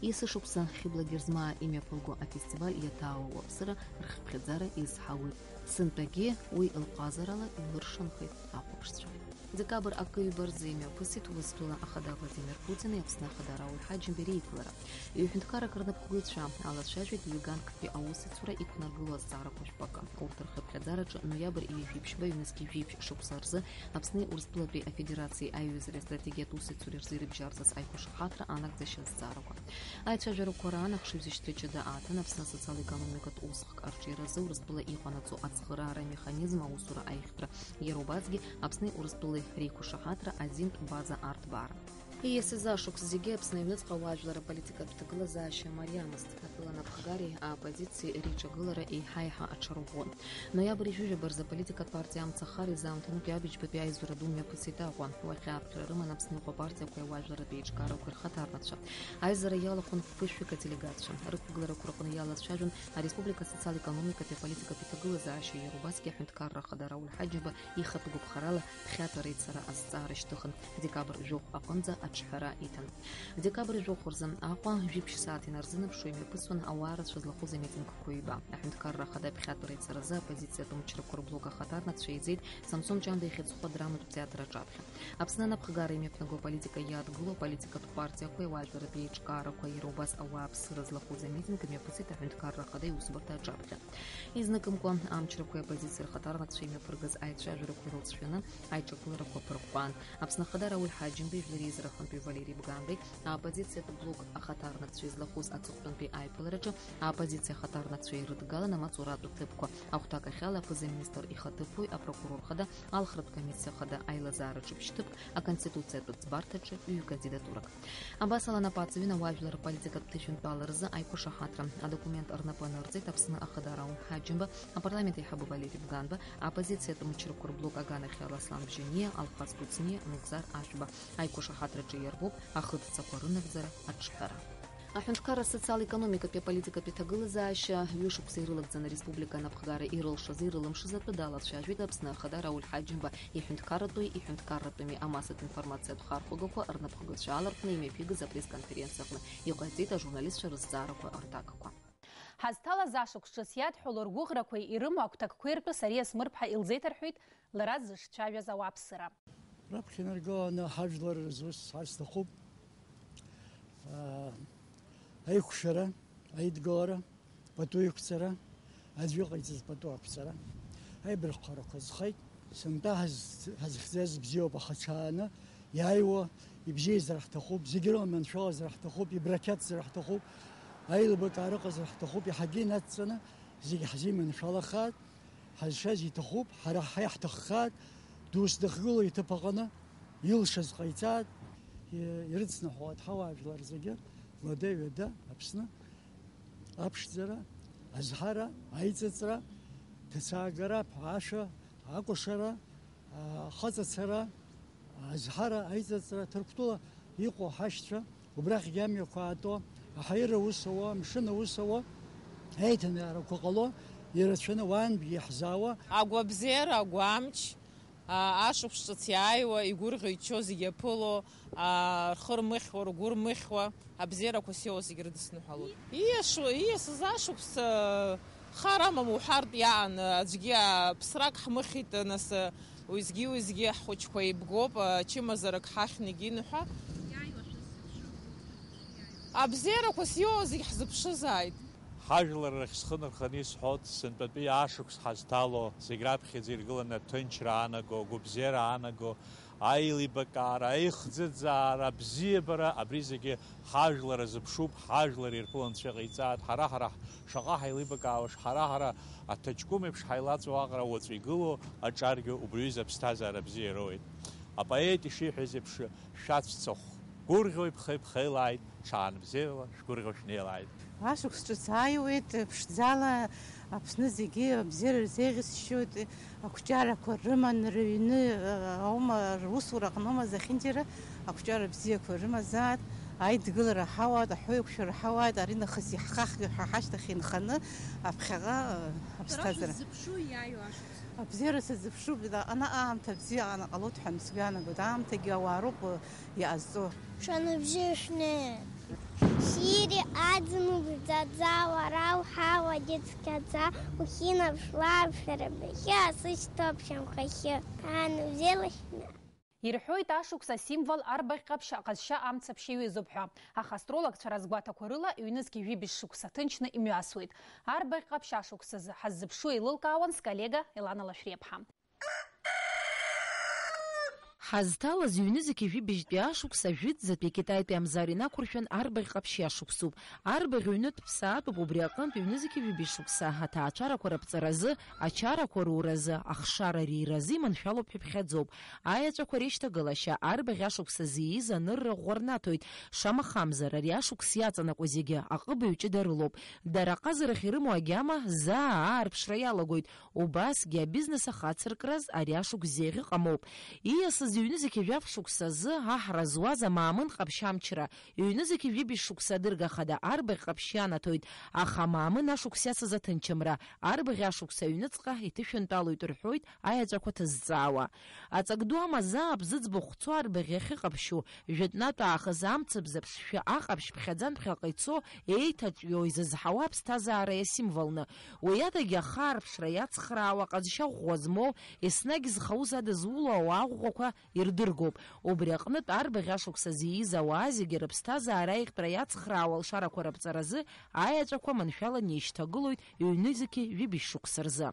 Есышықәса Хьыбла Герзмаа имҩаԥылго афестиваль иаҭаауа ауааԥсыра рхыԥхьаӡара изҳауеит. Сынтәагьы уи лҟазарала илыршанхеит ахәаԥшцәа. Декабр акы-ҩба рзы имҩаԥысит Урыстәыла Ахада Владимир Путини Аԥсны Ахада Рауль Ҳаџьымбеи реиԥылара. Ҩ-ҳәынҭқаррак рнапхгаҩцәа алацәажәеит Ҩган-ктәи аусеицура иқәнаргыло азҵаарақәа жәпакы. Урҭ рхыԥхьаӡараҿы ноиабр ҩажәи ԥшьба ҩнызқьи жәиԥшь шықәса рзы Аԥсни Урыстәылатәи Афедерациеи аиҩызареи астратегиатә усеицуреи рзы ирыбжьарҵаз аиқәшаҳаҭра анагӡашьа азҵаарақәа. Аицәажәарақәа раан ахшыҩзышьҭра ҷыда аҭан Аԥсны асоциал-економикатә усхк арҿиаразы Урыстәыла иҟанаҵо ацхыраара амеханизм аусура аихтра, иара убасгьы Аԥсни Урыстәылеи реиқәшаҳаҭра азинтә база арҭбаара. Ииасыз ашықәс зегьы Аԥсны аҩныҵҟа ауаажәлар аполитикатә ҭагылазаашьа мариамызт. Атәыла напхгареи аоппозициеи реиҿагылара еиҳа-еиҳа аҽарӷәӷәон. Ноиабр ижәижәаба рзы аполитикатә партиа Амцахар изаамҭанытәи абыжьбатәи аизара ду мҩаԥысит Аҟәа. Уахь ааԥхьара рыман Аԥсны иҟоу апартиақәеи ауаажәларратәи еиҿкаарақәеи рхаҭарнакцәа. Аизара иалахәын хәышәҩык аделегатцәа. Рықәгыларақәа рҟны иалацәажәон ареспублика асоциал-економикатәи аполитикатә иҭагылазаашьа, иара убасгьы аҳәынҭқарра Ахада Рауль Ҳаџьымба ихатә гәаԥхарала ԥхьатәара ицара азҵаара шьҭыхын, декабр жәохә аҟынӡа аҿҳәара иҭан. Декабр жәохә рзы Аҟәа жәиԥшь сааҭ инарзынаԥшуа имҩаԥысуан ауаа рацәа злахәыз амитингқәа ҩба. Аҳәынҭқарра Ахада ԥхьатәара ицаразы аоппозициатә мчрақәа рблок ахаҭарнакцәа еизеит Самсон Ҷанба ихьыӡхо адраматә театр аҿаԥхьа. Аԥсны анапхгара имҩаԥнаго аполитика иадгыло аполитикатә партиақәеи ауаажәларратә еиҿкаарақәа, иара убас ауааԥсыра злахәыз амитинг мҩаԥысит аҳәынҭқарра ахада иусбарҭа аҿаԥхьа. Изныкымкәа амчрақәеи аоппозициа рхаҭарнакцәа имҩаԥыргаз аицәажәарақәа ирылҵшәаны аиҿагыларақәа ԥырҟәҟәан. Аԥсны Ахада Рауль Ҳаџьымбеи жәлар реизара ахантәаҩ Валери Бганбеи аоппозициатә блок ахаҭарнакцәа излахәыз аҵыхәтәантәи аиԥылараҿы аоппозициа ахаҭарнакцәа ирыдгалан амаҵуратә ҭыԥқәа, ахәҭакахьала аԥыза-министр ихаҭыԥуаҩ, апрокурор хада, алхратә комиссиа хада, аилазаараҿы ԥшьҭыԥк, Аконституциатә ӡбарҭаҿы ҩ-кандидатурак. Абасала, анапаҵаҩын ауаажәлар рполитикатә ҭышәынтәаларазы аиқәшаҳаҭра адокумент рнапы анырҵеит Аԥсны Ахада Рауль Ҳаџьымба, апарламент аиҳабы Валери Бганба, аоппозициатә мчрақәа рблок аганахьала Аслан Бжьаниа, Алхас Кәыҵниа, Нугзар Ашәба. Аиқәшаҳаҭраҿы иарбоуп ахыдҵақәа рынагӡара аҿҳәара. Аҳәынҭқарра асоциал-економикатәи аполитикатәи ҭагылазаашьа ҩышықәса ирылагӡаны ареспублика анапхгара ирылшаз-ирылымшаз атәы далацәажәеит Аԥсны Ахада Рауль Ҳаџьымба иҳәынҭқарратәи, иҳәынҭқарратәыми амассатә информациатә хархәагақәа рнапхгаҩцәа аалархәны имҩаԥигаз апресс-конференциаҟны, иҟаиҵеит ажурналистцәа рызҵаарақәа рҭакқәа. Ҳазҭалаз ашықәс ҿыц иадҳәалоу ргәыӷрақәеи ирымоу агәҭакқәеи ртәы Сариа Смырԥҳа илзеиҭарҳәеит лара дзышцәажәаз ауааԥсыра. Раԥхьа инаргыланы ҳажәлар рзы ус сҳәар сҭахуп. Аа, аиқәшәара, аидгылара, пату иқәҵара, аӡә иҟаиҵаз пату ақәҵара, аибарххарақәа зхеит. Сынтәа ҳаз-, ҳазхьӡаз бзиоуп, аха ҽааны иааиуа ибзиазар ҳҭахуп, зегь рыла маншәалазар ҳҭахуп, ибрақьаҭзар ҳҭахуп, аилибакаара ыҟазар ҳҭахуп, иаҳагьы инадҵаны зегь ҳзиманшәалахааит. Ҳазшаз иҭахуп, ҳара ҳа иаҳҭаххааит, дус дахьгылоу иҭыԥ аҟны илшаз ҟаиҵааит, и-, ирыцнаҳәалааит ҳауаажәлар зегьы, лада-ҩада Аԥсны аԥшӡара, азҳара, аиҵыҵра, ҭацаагара, ԥаашәа, акәашара, ахаҵацара, азҳара, аиҵыҵра, Ҭырқәтәыла иҟоу ҳашьцәа, убрахьгьы амҩақәа аато, аҳаирра аус ауа, амшын аус ауа, аиҭанеиаарақәа ҟало, ирацәаны уаантәгьы иаҳзаауа. Агәабзиара, агәамч, а, ашықәс ҿыц иааиуа, игәырӷьо-иччо зегь аԥыло, а, рхы рмыхьуа, ргәы рмыхьуа, абзиарақәа сиоуа зегь рыдысныҳәалоит. Ииашоу, ииасыз ашықәс, а, хар амам уҳәартә иаан, аӡәгьы, а, ԥсрак ҳмыхьит, нас, а, уеизгьы-уеизгьы ҳхәыҷқәа еибгоуп, а, чымазарак ҳахьнагин ҳәа. Абзиарақәа сиоуа зегь ҳзыԥшызааит. Ҳажәлар рахь схы нырханы исҳәоит, сынтәатәи ашықәс ҳазҭало, зегь раԥхьаӡа иргыланы аҭынчра аанаго, агәабзиара аанаго, аилибакаара, аихӡыӡаара, абзиабара, абри зегьы ҳажәлар азыԥшуп, ҳажәлар ирԥыло Анцәа иҟаиҵааит, ҳара-ҳара шаҟа ҳаилибакаауаш, ҳара-ҳара аҭаҷкәым еиԥш ҳаилаҵәо аҟара уаҵәы игылоу аҿаргьы убри аҩыза аԥсҭазаара бзиа ироуеит. Апоет ишиҳәаз еиԥш, шәацәцахә гәырӷьо иԥхеиԥхеилааит, ҽаан бзиала шәгәырӷьо шәнеилааит. Ашықәс ҿыц ааиуеит, ԥшӡала Аԥсны зегьы абзиара рзеиӷьасшьоит, ақәҿиарақәа рыман, рыҩны, аума, русура аҟноума зехьынџьара ақәҿиара бзиақәа рымазааит, аидгылара ҳауааит, аҳәоу еиқәшәара ҳауааит, ари нахыс иаҳхахгьы ҳәа ҳашьҭахь инханы аԥхьаҟа, аԥсҭазаара. Шәзыԥшу иааиуа ашықәс? Абзиара сазыԥшуп, анаҟа аамҭа бзиа аҟанаҟалоит ҳәа сгәы иаанагоит, аамҭагьы ауаа роуп иҟазҵо. Шәаныбжьы шәнеи. Шьыри, аӡын угәӡаӡа, уара уҳауагьы цқьаӡа, ухьынаԥшлап шәара бахьы, асы шьҭоуп шьамхахьы. Ҭаанбзиала шәнеи. Ирҳәоит ашықәс асимвол арбаӷь ҟаԥшь аҟазшьа амцаԥшь иаҩызоуп ҳәа, аха астрологцәа разгәаҭақәа рыла ҩнызқь жәибжь шықәса ҭынчны имҩасуеит. Арбаӷь ҟаԥшь ашықәсазы ҳаззыԥшу еилылкаауан сколлега Елана Лашәриаԥҳа. Ҳазҭалаз ҩнызқь ижәибжьтәи ашықәс ажәытәӡатәи Китаитәи амзар инақәыршәан арбаӷь ҟаԥшь иашықәсуп. Арбаӷь ҩнытә ԥсаатәуп, убри аҟынтә ҩнызқь ижәибжь шықәса аҭаацәарақәа раԥҵаразы, ачарақәа руразы, ахшара риразы иманшәалоуп ҳәа иԥхьаӡоуп. Аеҵәақәа реишьҭагылашьа арбаӷь ашықәсазы ииз анырра ӷәӷәа рнаҭоит, шамахамзар, ари ашықәс иаҵанакуа зегьы аҟыбаҩ ҷыда рылоуп. Дара аҟазарахь ирымоу агьама заа аарԥшра иалагоит. Убасгьы абизнес ахацыркраз ари ашықәс зеиӷь ыҟамоуп. Ииасыз ҩнызқь жәаф шықәсазы аҳра зуаз амаамын ҟаԥшь амчра, ҩнызқь жәибжь шықәса адырга хада арбаӷь ҟаԥшь ианаҭоит, аха амаамын ашықәс иацыз аҭынчымра арбаӷь ашықәс аҩныҵҟа иҭышәынтәалоит рҳәоит аеҵәақәа ҭызҵаауа. Аҵак ду амазаа бзыӡбахә цо арбаӷь иахьыҟаԥшьу, жәытәнатә аахыс амцабз аԥшшәы аҟаԥшь ԥхьаӡан ԥхьаҟа ицо, еиҭаҿио изызҳауа аԥсҭазаара иасимволны. Уи адагьы ахаарԥшра иацхраауа ҟазшьа ӷәӷәа змоу, еснагь зхауза дызулоу ауаа ӷәӷәақәа ирдыргоуп. Убри аҟнытә арбаӷь ашықәсазы ииз ауаа зегьы рыԥсҭазаара аиӷьтәра иацхраауа алшарақәа раԥҵаразы аеҵәақәа маншәаланы еишьҭагылоит ҩнызқь ҩыбжь шықәса рзы.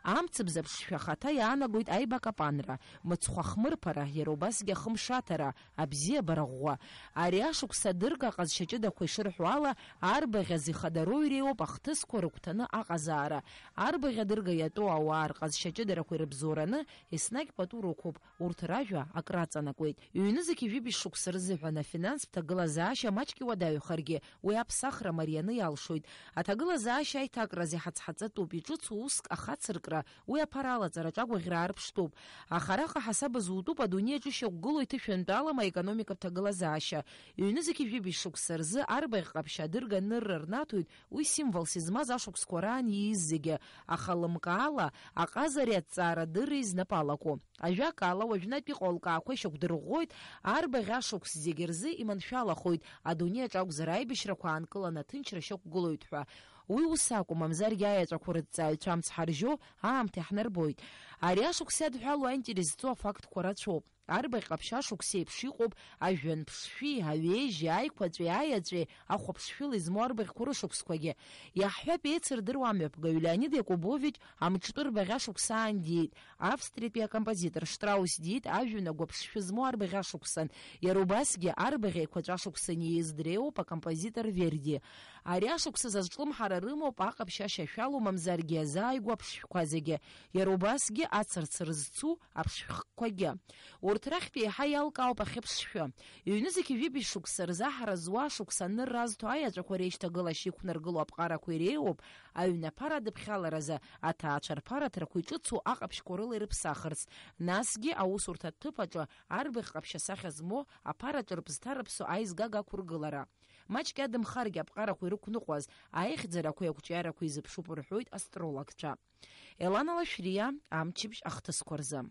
Амцабз аԥшшәы ахаҭа иаанагоит аибакапанра, мыцхә ахмырԥара, иара убасгьы ахымшаҭара, абзиабара ӷәӷәа. Ари ашықәс адырга аҟазшьа ҷыдақәа ишырҳәо ала, арбаӷь азы ихадароу иреиуоуп ахҭысқәа рыгәҭаны аҟазаара. Арбаӷь адырга иатәоу ауаа рҟазшьа ҷыдарақәа ирыбзоураны еснагь пату рықәуп, урҭ ражәа акраҵанакуеит. Ҩнызқь ҩажәи жәибжь шықәса рзыҳәан афинанстә ҭагылазаашьа маҷк иуадаҩхаргьы, уи аԥсахра марианы иалшоит. Аҭагылазаашьа аиҭакраз иҳацҳаҵатәуп, иҿыцу уск ахацыркра, уи аԥара алаҵараҿы агәаӷьра аарԥштәуп. Аха араҟа ҳасаба зутәуп адунеи аҿы ишьақәгылоу иҭышәынтәалам аекономикатә ҭагылазаашьа. Ҩнызқь ҩажәи жәибжь шықәса рзы арбаӷь ҟаԥшь адырга анырра рнаҭоит, уи символс измаз ашықәсқәа раан ииз зегьы, аха лымкаала аҟазареи аҭҵаарадырреи знапы алаку. Ажәакала, уажәнатә иҟоу алкаақәа ишьақәдырӷәӷәоит, арбаӷь ашықәс зегьы рзы иманшәалахоит, адунеи аҿы акәзар аибашьрақәа аанкыланы аҭынчра шьақәгылоит ҳәа. Уи ус акәым, мамзаргьы аеҵәақәа рыҭҵааҩцәа амц ҳаржьо аамҭа иаҳнарбоит. Ари ашықәс иадҳәалоу аинтерес зҵоу афактқәа рацәоуп. Арбаӷь ҟаԥшь ашықәс еиԥш иҟоуп ажәҩан ԥшшәи, аҩежьи, аиқәаҵәеи, аиаҵәеи, ахәаԥшшәыла измоу арбаӷьқәа рышықәсқәагьы. Иаҳҳәап, еицырдыруа амҩаԥгаҩ Леонид Иакубович амҿтәы рбаӷь ашықәсаан диит, Австриатәи акомпозитор Штраус диит ажәҩан агәаԥшшәы змоу арбаӷь ашықәсан, иара убасгьы арбаӷь еиқәаҵәа ашықәсан ииз дреиуоуп акомпозитор Верди. Ари ашықәсазы азҿлымҳара рымоуп аҟаԥшь ашьашәалоу, мамзаргьы азааигәоу аԥшшәқәа зегьы, иара убасгьы ацырцыр зцу аԥшшәхкқәагьы. Урҭ рахьтә еиҳа иалкаауп ахьыԥшшәы. Ҩнызқьи жәибжь шықәса рзы аҳара зуа, ашықәс анырра азҭо аиаҵәақәа реишьҭагылашьа иқәнаргыло аԥҟарақәа иреиуоуп аҩны аԥара адыԥхьаларазы аҭаацәа рԥараҭрақәа иҿыцу аҟаԥшьқәа рыла ирыԥсахырц, насгьы аусурҭа аҭыԥ аҿы арбаӷь ҟаԥшь асахьа змоу аԥараҿы рыԥсҭа рыԥсо аизгага ақәыргылара. Маҷк иадамхаргьы аԥҟарақәа ирықәныҟәаз аихьӡарақәеи ақәҿиарақәеи зыԥшуп рҳәоит астрологцәа. Елана Лашәриа, Амчыбжь ахҭысқәа рзы.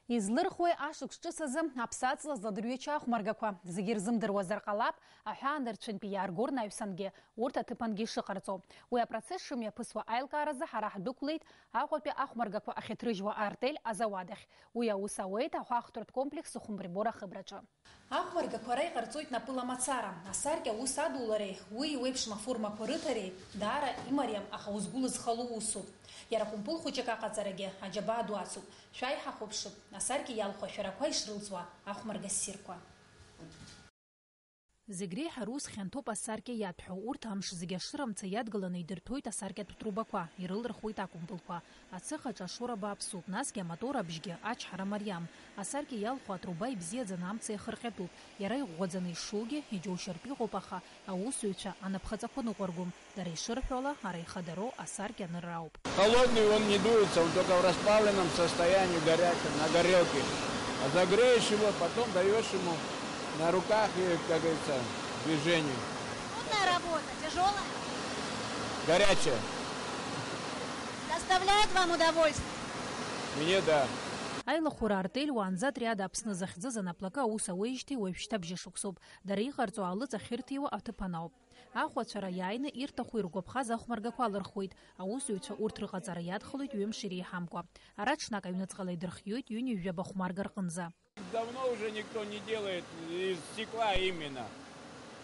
Излырхуеи ашықәс ҿыц азы аԥсаҵла зладырҩычо ахәмаргақәа? Зегьы ирзымдыруазар ҟалап, аҳәаанырцәынтәи иааргоу рнаҩсангьы, урҭ аҭыԥангьы ишыҟарҵо. Уи апроцесс шымҩаԥысуа аилкааразы ҳара ҳдәықәлеит Аҟәатәи ахәмаргақәа ахьыҭрыжьуа артель азауад ахь. Уи аус ауеит ахәаахәҭратә комплекс Сухумбрибор ахыбраҿы. Ахәмаргақәа ара иҟарҵоит напыла мацара. Асаркьа аус адулареи уи еиуеиԥшым аформақәа рыҭареи даара имариам, аха узгәылызхало усуп. Иара кәымпыл хәыҷык аҟаҵарагьы аџьабаа ду ацуп. Шәааи ҳахәаԥшып, асаркьа иалху ашәарақәа ишрылҵуа ахәмарга ссирқәа. Зегь реиҳа рус хьанҭоуп асаркьа иадҳәо. Урҭ амш зегь ашыра мца иадгыланы идырҭәоит асаркьатә трубақәа, ирылырхуеит акәымпылқәа. Ацыхаҿы ашоура бааԥсуп, насгьы амотор абжьгьы ачҳара мариам. Асаркьа иалху атруба ибзиаӡаны амца иахырҟьатәуп. Иара иӷәӷәаӡаны ишшугьы, иџьоушьартә иҟоуп, аха аусзуҩцәа анапхаҵақәа ныҟәаргом. Дара ишырҳәо ала, ара ихадароу асаркьа анырра ауп. Холодный, он не дуется, он только в расплавленном состоянии, горячем, на горелке. А загреешь его, потом даешь ему на руках и, как говорится, движение. Трудная работа, тяжелая? Горячая. Доставляет вам удовольствие? Мне да. Аилахәыра артель уаанӡа Триада Аԥсны захьӡыз анаплакы аус ауеижьҭеи уажәшьҭа бжьышықәсоуп. Дара иҟарҵо аалыҵ ахьырҭиуа аҭыԥан ауп. Ахәацәа ара иааины ирҭаху иргәаԥхаз ахәмаргақәа алырхуеит. Аусзуҩцәа урҭ рыҟаҵара иадхалоит ҩымш иреиҳамкәа. Ара ҽнак аҩныҵҟала идырхиоит ҩынҩажәаба хәмарга рҟынӡа. Давно уже никто не делает из стекла именно.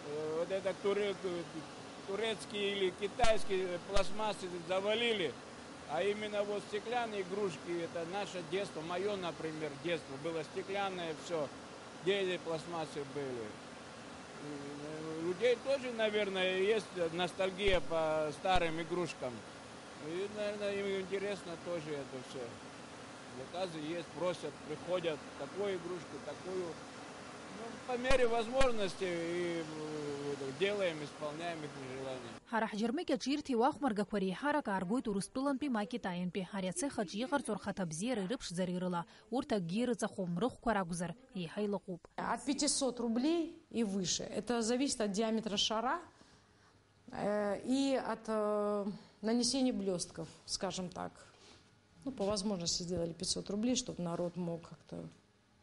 Э, вот это туре-, турецкие или китайские пластмассы завалили, а именно вот стеклянные игрушки, это наше детство, моё, например, детство, было стеклянное всё, дети пластмассы были. И, э, у людей тоже, наверное, есть ностальгия по старым игрушкам. И, наверное, им интересно тоже это всё. Заказы есть, просят, приходят, такую игрушку, такую. Ну, по мере возможности и, э, делаем, исполняем их желания. Ҳара ҳџьармыкьаҿ ирҭиуа ахәмаргақәа реиҳарак ааргоит Урыстәылантәи ма Китаиантәи. Ари ацех аҿы иҟарҵо рхаҭабзиара ирыԥшӡареи рыла, урҭ акгьы ирыҵахом, рыхәқәа ракәзар, еиҳа илаҟәуп. От пятисот рублей и выше. Это зависит от диаметра шара, э, и от, э, нанесения блёстков, скажем так. Ну, по возможности сделали пятьсот рублей, чтобы народ мог как-то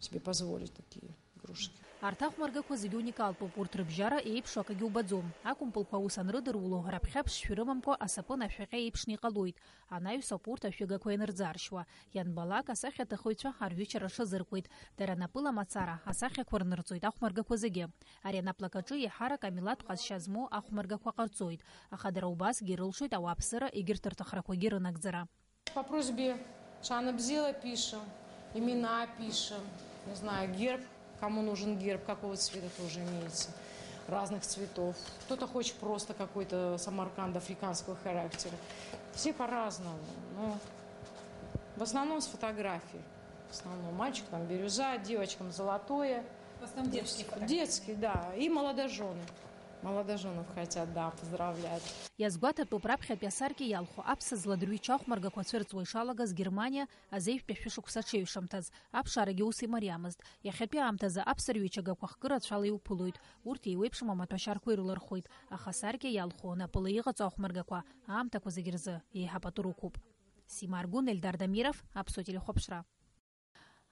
себе позволить такие игрушки. Арҭ ахәмаргақәа зегьы уникалтәуп, урҭ рыбжьара еиԥшу акгьы убаӡом. Акәымпылқәа аус анрыдыруло, раԥхьа ԥшшәы рымамкәа асапын ашәаҟьа еиԥшны иҟалоит, анаҩс ауп урҭ ашәыгақәа ианырӡааршьуа. Ианбалак, асахьаҭыхыҩцәа арҩычара рҽазыркуеит, дара напыла мацара асахьақәа рнырҵоит ахәмаргақәа зегьы. Ари анаплакаҿы еиҳарак амилаҭ ҟазшьа змоу ахәмаргақәа ҟарҵоит, аха дара убасгьы ирылшоит ауааԥсыра егьырҭ рҭахрақәагьы рынагӡара. По просьбе Чана Бзила пишем, имена пишем, не знаю, герб, кому нужен герб, какого цвета тоже имеется, разных цветов. Кто-то хочет просто какой-то самарканд африканского характера. Все по-разному, но в основном с фотографий. В основном мальчик там бирюза, девочкам золотое. В основном детские фотографии. Детские, да, и молодожены. Молодоженов хотят, да, поздравлять. Иазгәаҭатәуп раԥхьатәи асаркьа иалху аԥса зладырҩычо ахәмаргақәа цәырҵуа ишалагаз Германиа азеижәтәи ашәышықәса аҽеиҩшамҭаз. Аԥшаарагьы ус имариамызт. Иахьатәи аамҭазы аԥса рҩычагақәа хкы рацәала иуԥылоит. Урҭ еиуеиԥшым амаҭәашьарқәа ирылырхуеит. Аха асаркьа иалху напыла иҟаҵоу ахәмаргақәа аамҭақәа зегь рзы еиҳа пату рықәуп. Сима Аргәын, Ельдар Дамиров, Аԥсуа телехәаԥшра.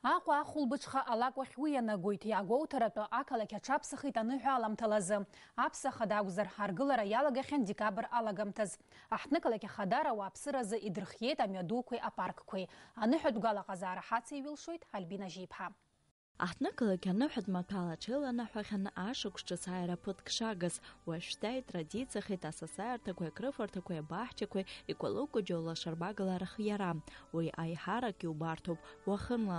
Аҟәа ахәылбыҽха алакә ахь уи ианагоит, иаагәоуҭаратәы ақалақь аҽаԥсахит аныҳәа аламҭалазы. Аԥса хада акәзар, аргылара иалагахьан декабр алагамҭаз. Аҳҭнықалақь ахадара ауааԥсыразы идырхиеит амҩадуқәеи апаркқәеи. Аныҳәатә гәалаҟазаара ҳацеиҩылшоит Альбина Жиԥҳа. Аҳҭнықалақь аныҳәатә маҭәал аҽеиланаҳәахьан ашықәс ҿыц ааира ԥыҭк шагыз, уажәшьҭа итрадициахеит асасааирҭақәеи акрыфарҭақәеи абаҳчақәеи икәалыкәаџьо лашарбагала рхиара. Уи аиҳарак иубарҭоуп уахынла,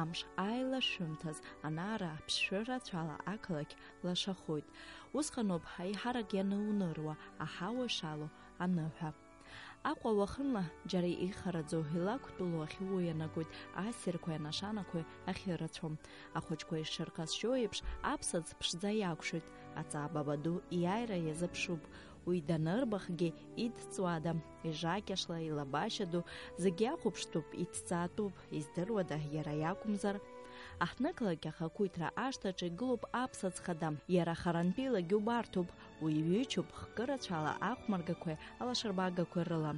амш аилашәымҭаз, анаара аԥшшәы рацәала ақалақь лашахоит. Усҟаноуп аиҳарак иануныруа, аҳауа ишалоу аныҳәа. Аҟәа уахынла џьара ихараӡоу илақәтәылоу ахьыуоу ианагоит, ассирқәеи анашанақәеи ахьырацәоу. Ахәыҷқәа ишырҟазшьоу еиԥш, аԥсаӡ ԥшӡа иакәшоит, аҵаа баба ду иааира иазыԥшуп. Уи данырбахгьы идҵуада, ижакьашла, илабашьа ду, зегь иахәаԥштәуп, иҭҵаатәуп, издыруада, иара иакәымзар? Аҳҭнықалақь ахақәиҭра ашҭаҿы игылоуп аԥсаӡ хада, иара харантәилагьы убарҭоуп, уи ҩычоуп хкы рацәала ахәмаргақәеи алашарбагақәеи рыла.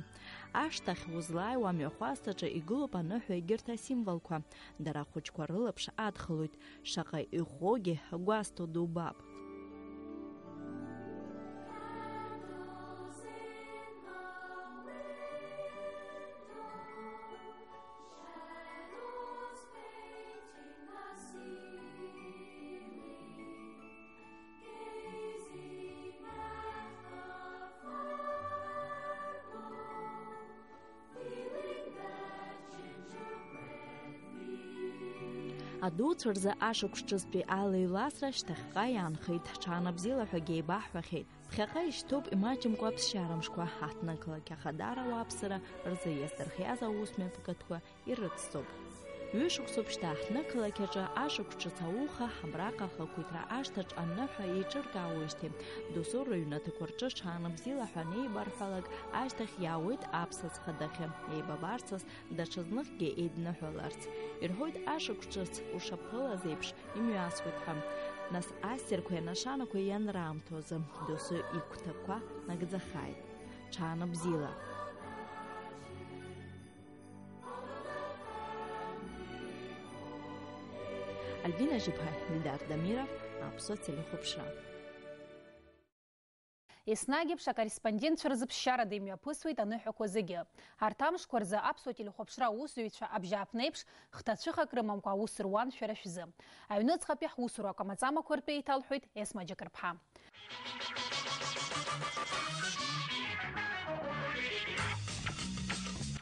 Ашҭахь узлааиуа амҩахәасҭаҿы игылоуп аныҳәа егьырҭ асимволқәа, дара ахәыҷқәа рылаԥш адхалоит, шаҟа иӷәӷәоугьы гәазҭо дубап. Адуцәа рзы ашықәс ҿызтәи алеиласра шьҭахьҟа иаанхеит, ҽаанбзиала ҳәагьы еибаҳҳәахьеит. Ԥхьаҟа ишьҭоуп имаҷымкәа аԥсшьарамшқәа, аҳҭнықалақь ахадара ауааԥсыра рзы иаздырхиаз аусмҩаԥгатәқәа ирыцҵоуп. Ҩышықәсоуп шьҭа аҳҭнықалақь аҿы ашықәс ҿыц ауха абраҟа ахақәиҭра ашҭаҿ аныҳәа еиҿыркаауеижьҭеи, досу рыҩнаҭақәа рҿы ҽаанбзиала ҳәа анеибарҳәалак, ашьҭахь иаауеит аԥсаӡ хадахьы, еибабарцаз, даҽазныкгьы еидныҳәаларц. Ирҳәоит ашықәс ҿыц ушаԥылаз еиԥш имҩасуеит ҳәа. Нас ассирқәеи анашанақәеи ианраамҭоу азы досу игәҭакқәа нагӡахааит. Ҽаанбзиала! Альбина Жьыԥҳа, Нидар Дамиров, Аԥсуа телехәаԥшра. Еснагь еиԥш акорреспондентцәа рзы ԥсшьарада имҩаԥысуеит аныҳәақәа зегьы. Арҭ амшқәа рзы аԥсуа телехәаԥшра аусзуҩцәа абжьааԥнеиԥш хҭацәыхак рымамкәа аус руан шәара шәзы. Аҩныҵҟатәи ҳусура акәамаҵамақәа ртәы еиҭалҳәоит Есма Џьакырԥҳа.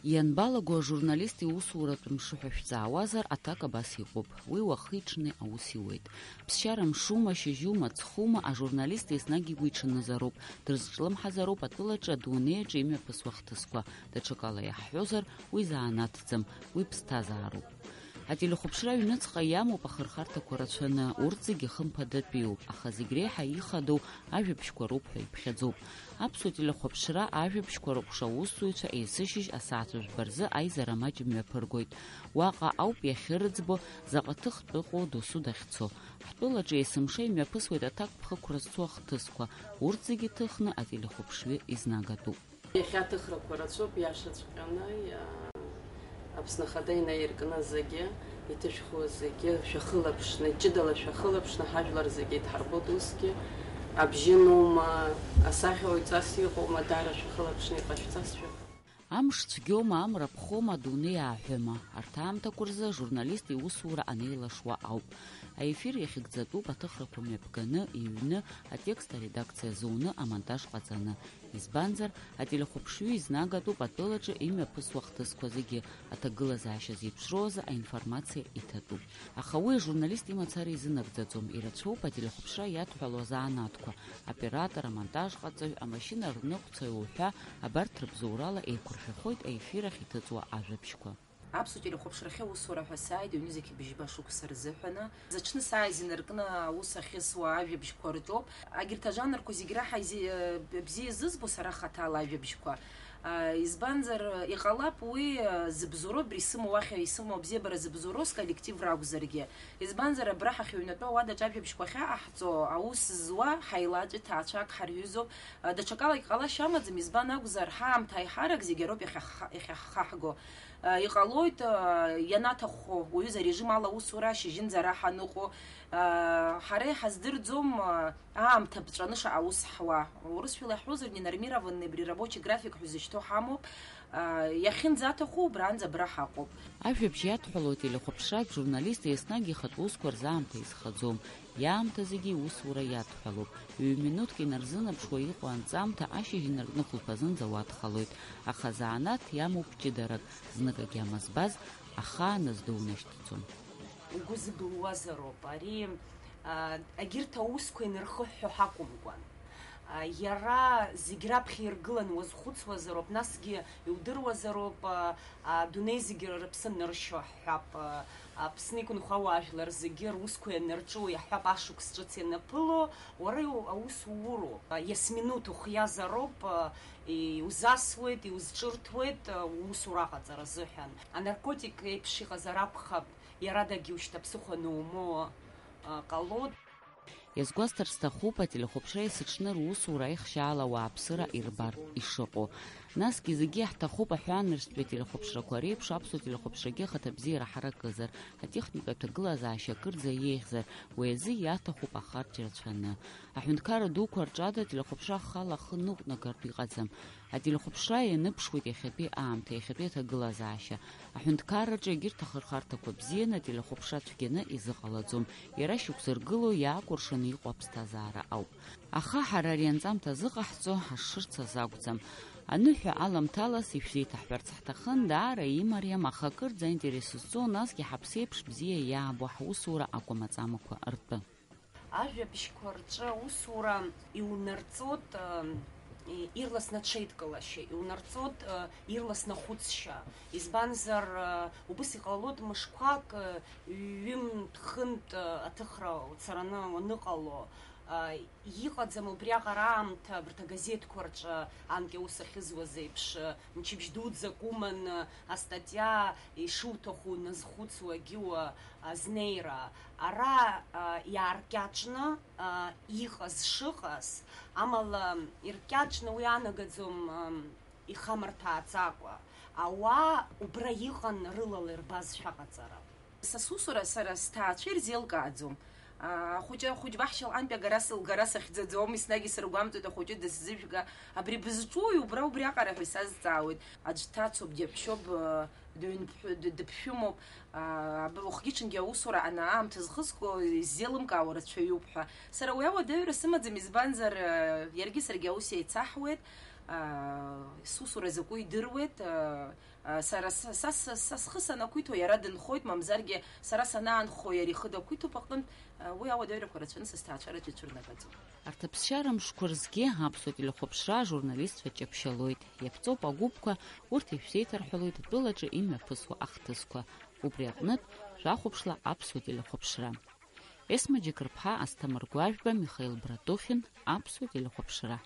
Ианбалаго ажурналист иусуратә мшы ҳәа шәҵаауазар, аҭак абас иҟоуп. Уи уахи-ҽни аус иуеит. Ԥсшьара мшума, шьыжьума, ҵхума, ажурналист еснагь игәы иҽанызароуп, дрызҿлымҳазароуп атәылаҿы, адунеи аҿы имҩаԥысуа ахҭысқәа. Даҽакала иаҳҳәозар, уи занааҭӡам, уи ԥсҭазаароуп. Ателехәаԥшра аҩныҵҟа иамоуп ахырхарҭақәа рацәаны, урҭ зегьы хымԥадатәиуп, аха зегь реиҳа ихадоу ажәабжьқәа роуп ҳәа иԥхьаӡоуп. Аԥсуа телехәаԥшра ажәабжьқәа рыҟәша аусзуҩцәа есышьыжь асааҭ жәба рзы аизара маҷ мҩаԥыргоит. Уаҟа ауп иахьырыӡбо, заҟа ҭыхтә ыҟоу досу дахьцо. Ҳтәылаҿы есымша имҩаԥысуеит аҭакԥхықәра зцу ахҭысқәа, урҭ зегьы ҭыхны ателехәаԥшҩы изнагатәуп. Иахьа аҭыхрақәа рацәоуп, иашаҵәҟьаны, иа-, Аԥсны Ахада инаиркны зегьы, иҭышәхуа зегьы шәахылаԥшны, ҷыдала шәахылаԥшны, ҳажәлар зегьы идҳарбоит усгьы. Абжьы нума, асахьа уаҩҵас иҟоума, даара шәахылаԥшны иҟашәҵазшәа. Амш цәгьоума, амра ԥхоума, адунеи ааҳәыма, арҭ аамҭақәа рзы ажурналист иусура анеилашуа ауп. Аефир иахьыгӡатәуп аҭыхрақәа мҩаԥганы, иҩны, атекст аредакциа зуны, амонтаж ҟаҵаны. Избанзар, ателехәаԥшҩы изнагатәуп атәылаҿы имҩаԥысуа ахҭысқәа зегьы, аҭагылазаашьа зеиԥшроу азы аинформациа иҭатәуп. Аха уи ажурналист имацара изынагӡаӡом, ирацәоуп ателехәаԥшра иадҳәалоу азанааҭқәа, оператор, амонтажҟаҵаҩ, амашьына рныҟәцаҩ уҳәа, абарҭ рыбзоурала еиқәыршәахоит аефир ахь иҭыҵуа ажәабжьқәа. Аԥсуа телехәаԥшрахьы аусура ҳәа сааит ҩнызқь быжьба шықәса рзыҳәаны. Зыҽны сааиз инаркны аус ахьысуа ажәабжьқәа рҿоуп. Агьырҭ ажанрқәа зегь раҳа изи-, э, бзиа зызбо сара хаҭала ажәабжьқәа. А, избанзар, иҟалап уи, э, зыбзоуроу абри исымоу уахь исымоу абзиабара зыбзоуроу сколлектив ракәзаргьы. Избанзар, абра ҳахьыҩнатәоу ауадаҿ ажәабжьқәа ахьаҟаҳҵо, аус зуа ҳаилаҵәеит, ҭаацәак ҳарҩызоуп. А, даҽакалагь ҟалашьа амаӡам, избан акәзар, ҳаамҭа аиҳарак зегьы ароуп иахьаҳха-, иахьаҳхаҳго. Иҟалоит, ианаҭаххо, уаҩы зарежим ала аусура ашьыжьынӡа ара ҳаныҟоу, ҳара иҳаздырӡом, аамҭа ԥҵәаны шаҟа аус ҳуа. Урысшәала иаҳҳәозар, ненормированный абри рабочий график ҳәа зышьҭоу ҳамоуп. Иахьынӡаҭаху убранӡа абра ҳаҟоуп. Ажәабжь иадҳәалоу ателехәаԥшрак журналист еснагь ихатә усқәа рзы аамҭа изхаӡом. Иаамҭа зегьы иусура иадҳәалоуп. Ҩ-минуҭк инарзынаԥшуа иҟоу анҵамҭа ашьыжь инаркны хәылԥазынӡа уадхалоит. Аха занааҭ иамоуп ҷыдарак, знык агьама збаз ахааназ доунашьҭӡом. Угәы зыбылуазароуп, ари, а, егьырҭ аусқәа инархыҳәҳәо ҳакәымкәан. А, иара зегь раԥхьа иргылан уазхәыцуазароуп, насгьы иудыруазароуп, а, адунеи зегьы рыԥсы ныршьо ҳҳәап, а, Аԥсны иқәынхо ауаажәлар зегьы русқәа ианырҿу иаҳҳәап, ашықәс ҿыц ианаԥыло, уара иу-, аус ууроуп. А, есминуҭ ухиазароуп, а, иузасуеит, иузҿырҭуеит, а, усура аҟаҵара азыҳәан. Анаркотик еиԥш иҟазар акәхап, иарадагьы ушьҭа ԥсыхәа анумоуа, а, ҟало. Иазгәасҭар сҭахуп, ателехәаԥшра есыҽны русура аихшьаала ауааԥсыра ирбар ишыҟоу. Насгьы зегьы иаҳҭахуп аҳәаанырцәтәи ателехәаԥшрақәа реиԥш аԥсуа телехәаԥшрагьы ахаҭабзиара ҳаракызар, атехникатә ҭагылазаашьа акырӡа еиӷьзар, уи азы иаҭахуп ахарџь рацәаны. Аҳәынҭқарра дуқәа рҿы ада ателехәаԥшра ахала ахы ныҟәнагартә иҟаӡам. Ателехәаԥшра ианыԥшуеит иахьатәи аамҭа, иахьатәи аҭагылазаашьа. Аҳәынҭқарраҿы егьырҭ ахырхарҭақәа бзианы ателехәаԥшра цәгьаны изыҟалаӡом. Иара шьақәзыргыло, иаакәыршаны иҟоу аԥсҭазаара ауп. Аха ҳара ари анҵамҭа зыҟаҳҵо ҳашшырцаз акәӡам. Аныҳәа аламҭалас ишәзеиҭаҳҳәарц ҳҭахын, даара имариам, аха акырӡа аинтерес зҵоу, насгьы ҳаԥсеиԥш бзиа иаабо ҳусура акәамаҵамақәа ртәы. Ажәабжьқәа рҿы аусура иунарҵоит, э, и-, ирласны аҽеидкылашьа, иунарҵоит, э, ирласны ахәыцшьа. Избанзар, э, убыс иҟалоит мышқәак, э, ҩынтә-хынтә, э, аҭыхра уцараны уаныҟало. Э, иҟаӡам убриаҟара аамҭа абарҭ агазеҭқәа рҿы анкьа ус ахьызуаз еиԥш, э, мчыбжь дуӡӡак уманы астатиа ишуҭаху уназхәыцуагьы уа-, азнеира. Ара, а, иааркьаҿны, а, иҟаз шыҟаз, амала иркьаҿны уи анагаӡом, ам, ихамарҭәааӡакәа. Ауаа убра иҟан рылала ирбазшәа аҟаҵара. Са сусура сара сҭаацәа ирзеилкааӡом. А, ахәыҷы, ахәыҷ баҳча лҟынтә агара сылгара сахьӡаӡом, еснагь исыргәамҵуеит ахәыҷы дысзыжәга, абри бызҿуи убра убриаҟара ҳәа исазҵаауеит. Аӡә дҭацоуп, џьаҳәшьоуп, а, дыҩнԥ-, д-, дыԥшәымоуп, аа, аб-, уахгьы-ҽынгьы аусура ана-, аамҭа зхысго иззеилымкаауа рацәаҩуп ҳәа. Сара уи ауадаҩра сымаӡам, избанзар, э, иаргьы саргьы аус еицаҳуеит, аа, сусура закәу идыруеит, аа, аа, сара с-, са, са, са схы санақәиҭуа иара дынхоит, мамзаргьы сара санаанхо иара ихы дақәиҭуп аҟынтә, аа, уи ауадаҩрақәа рацәаны са сҭаацәараҿы ицәырнагаӡом. Арҭ аԥсшьара мшқәа рзгьы аԥсуа телехәаԥшра ажурналистцәа ҷаԥшьалоит, иаԥҵоуп агәыԥқәа, урҭ ишәзеиҭарҳәалоит атәылаҿы имҩаԥысуа ахҭысқәа. Убри аҟнытә, шәахәаԥшла аԥсуа телехәаԥшра. Есма Џьықырԥҳа, Асҭамыр Гәажәба, Михаил Братухин, аԥсуа телехәаԥшра.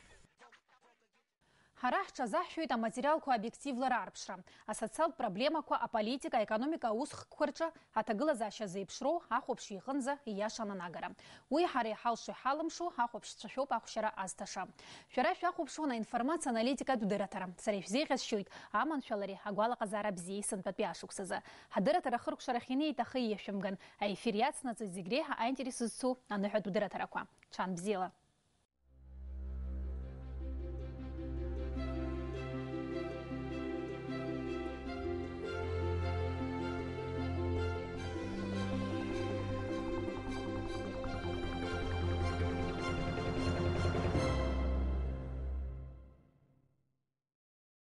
Ҳара ҳҽазаҳшәоит аматериалқәа обиективла раарԥшра, асоциалтә проблемақәа, аполитика, аекономика аусхкқәа рҿы аҭагылазаашьа зеиԥшроу ахәаԥшҩы иҟынӡа ииаша ананагара. Уи ҳара иҳалшо-иҳалымшо ахәаԥшцәа шәоуп ахәшьара азҭаша. Шәара шәахәаԥшуан аинформациа-аналитикатә дырраҭара. Сара ишәзеиӷьасшьоит аманшәалареи агәалаҟазаара бзиеи сынтәатәи ашықәсазы. Ҳдырраҭара ахыркәшара ахьынеиҭахы ииашәымган. Аефир иацнаҵоит зегь реиҳа аинтерес зцу аныҳәатә дырраҭарақәа. Ҽан бзиала!